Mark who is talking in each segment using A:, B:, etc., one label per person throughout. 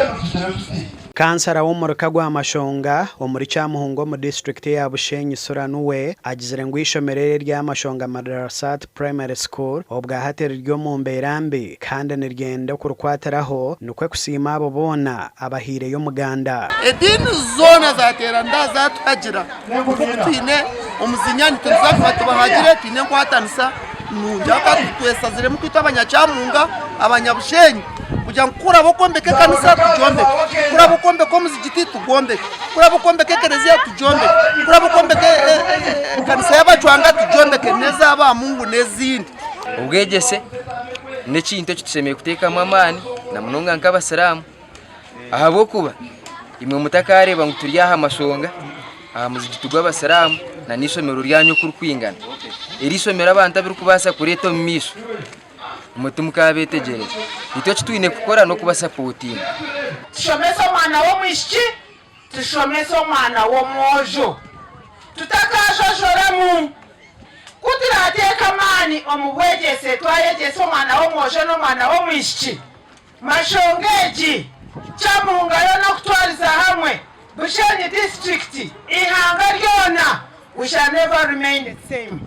A: Mbwenu tugire tuti?
B: Kansara w'omuruka gwa Mashonga omuri Kyamuhunga omu disiturikiti eya Bushenyi Suranuwe agizire ngu eishomero eri erya Mashonga Madrasat Primary School obwahati riri omu mbeera mbi kandi niryenda okurikwatiraho nikwo kusiima abo boona abahaireyo omuganda.
C: Ediini zoona zateerana zatuhagira nk'oku twine omuzinya nitwe nituza kuba tubahagire twine enkwatanisa nungi ahabw'okuba twesaziremu itwe abanyakyamunga abanyabushenyi kugira ngu kuraba okwombeka ekanisa tugyombeke, kuraba okwombeka omuzigiti tugwombeke, kuraba okwombeka ekereziya tugyombeke, kuraba okwombeka ekanisa y'abacwanga tugyombeke n'ez'abamungu n'ezindi.
D: Obwegyese n'ekintu eki tushemereire kuteekamu amaani na munonga nk'abasiraamu ahabw'okuba imwe mutakareeba ngu turi aha mashonga aha muzigiti gw'abasiraamu nana eishomero ryanyu oku ririkwingana. Eri eishomero abantu abu ririkubaasa kureeta omu maisho imwe timukabeetegyereza. Itwe eki twine kukora n'okubasapotinga.
E: Tushomese omwana w'omwishiki, tushomese omwana w'omwojo tutakajojoramu. Ku turaateeke amaani omu bwegyese twayegyesa omwana w'omwojo n'omwana w'omwishiki, mashonga egi Kyamuhunga yoona okutwariza hamwe Bushenyi disiturikiti, eihanga ryona, we shall never remain the same.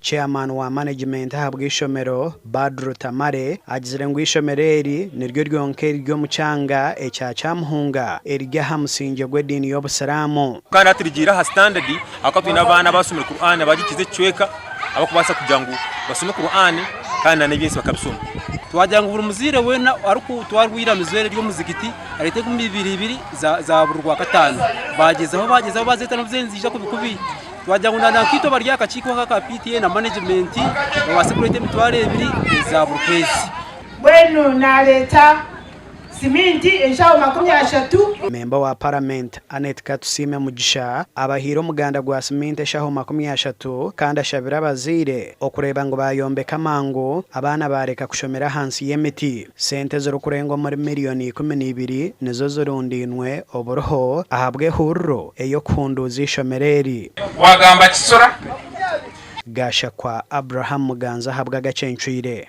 B: Chairman wa management ahabw'eishomero, Badru Tamale, agizire ngu eishomero eri niryo ryonka eriri omu kyanga ekya Kyamuhunga eriri aha musingye gw'ediini y'obusiraamu.
F: Kandi hati rigiire aha standard ahakuba twine abaana abasomire Quran abagikize ekicweka abakubaasa kugira ngu basome Quran kandi na n'ebyensi bakabisoma.
G: Twagira ngu buri muzaire weena arikutwarwa eiramizo eri ery'omuzigiti areete enkumi ibiri ibiri za buri Rwakataano. Baagyezaho baagyezaho baazeeta n'obu zaabaire niziija kubi kubi. Twagira ngu na nkaitwe abari aha kakiiko aka aka PTA na manegimenti babaase kureeta emitwaro ebiri eza buri kwezi.
E: Mbwenu naareeta siminti enshaho 30.
B: Memba wa Paramenti, Annet Katusiime Mugisha abahaire omuganda gwa siminti eshaho 30 kandi ashabire abazaire okureeba ngu bayombeka mangu abaana bareka kushomera ahansi y'emiti. Sente ezirikurenga omuri miriyoni 12 nizo zirundainwe oburiho ahabw'ehururu ey'okuhunduuza eishomero eri.
H: Wagamba ki Sura?
B: Gashakwa Abraham Muganza ahabw'agacencwire.